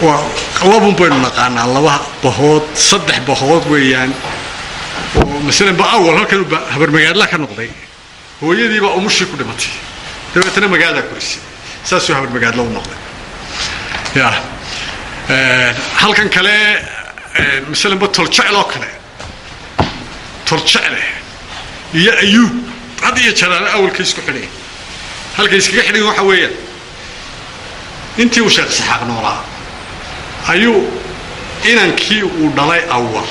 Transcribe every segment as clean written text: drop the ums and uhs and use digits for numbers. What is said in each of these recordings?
Waa labun baynu naqaanaa, laba bahood, saddex bahood weeyaan. Oo masalan ba awal halkan habarmagaadla ka noqday, hooyadiibaa umushii ku dhimatay, dabeetana magaaladaa korisay, saasuu habarmagaadla u noqday. Ya halkan kale masalan ba Toljecel oo kale, Toljecle iyo Ayuub had iyo jaraale awalka isku xidhay. Halkay iskaga xidhay waxa weeyaan, intii uu Sheekh Isxaaq noolaa ayuu inankii uu dhalay awal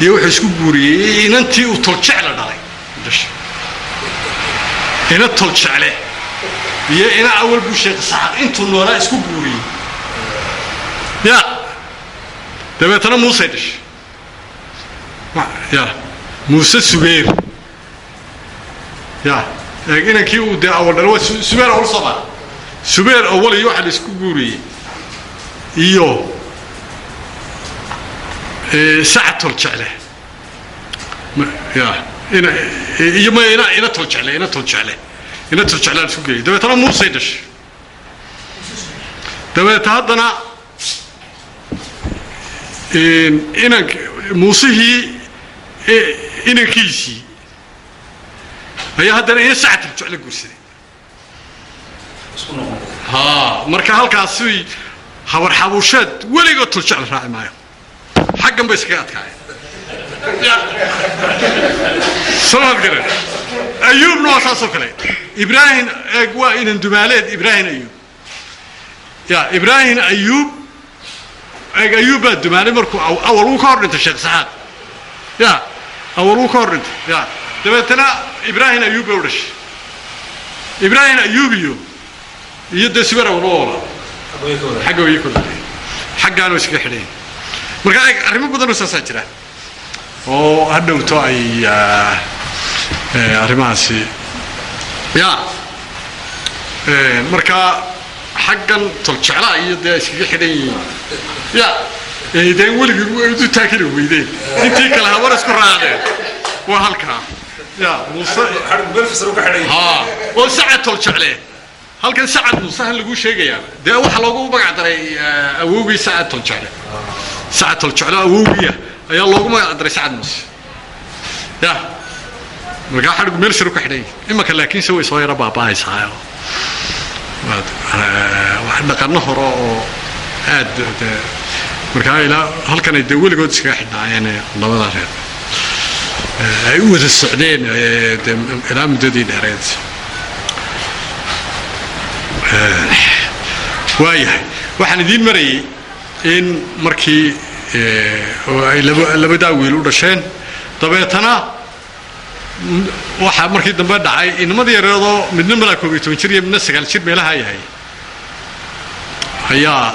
iyo wuxuu isku guuriyey inantii uu Toljecle dhalay. Ina Toljecle iyo ina awal buu Sheekh Isxaaq intuu noolaa isku guuriyey. Ya dabeetana Muusey dhashay, ya Muuse Subeer. Ya inankii uu dee awal dhalay waa Subeer Awal sooma? Subeer Awal iyo waxaa la isku guuriyey iyo Sacad Toljecle, ya ina iyo ma ina Toljecle, ina Toljecle la isku geeyey. Dabeetana Muusey dhashay. Dabeeta haddana inank Muusihii inankiisii ayaa haddana ina Sacad Toljecle guursaday. Ha marka halkaasi habar xabuusheed weligood Toljecle raaci maayo, xaggan bay iskaga adkaayeen. Ya soo garan? Ayuubna waa saasoo kale. Ibraahim eeg, waa inan dumaaleed Ibraahim Ayuub. Ya Ibraahim Ayuub eeg, Ayuub baa dumaalay markuu awal uu ka hor dhintay Sheekh Saxaad. Ya awal uu ka hor dhintay. Ya dabeetana Ibraahim Ayuub bay u dhashay. Ibraahim Ayuub iyo dee Subeer Awal waa walaa, xagga way kula xaggaanu iskaga xidhayn. Marka eeg, arrimo badan oo saasaa jira oo hadhowto ay arrimahaasi. Ya marka xaggan Toljeclaa iyo dee iskaga xidhan yihiin, ya deen weligii u taakili weydeen, intii kale habar isku raacdeen waa halkaa. Ya Muuse ha oo Sacad Toljecle, halkan Sacad Muusehan laguu sheegayaa, dee waxaa loogu magac daray awowgii Sacad Toljecle. Sacad Toljecle awowgiia ayaa loogu magac daray Sacad Muuse. Ya markaa xadhigu meel sare ka xidhan yahay imanka, laakiinse way soo yaro baaba'aysaa. Wax dhaqano hore oo aad de markaa ilaa halkan ay dee weligood iskaga xidhnaayeen labada reer, ay u wada socdeen de ilaa muddadii dheereed. Waayahay, waxaan idiin marayay in markii oo ay labadaa wiil u dhasheen, dabeetana waxaa markii dambe dhacay inamadii yareedoo midna malaa 11 jir iyo midna 9 jir meelaha yahay ayaa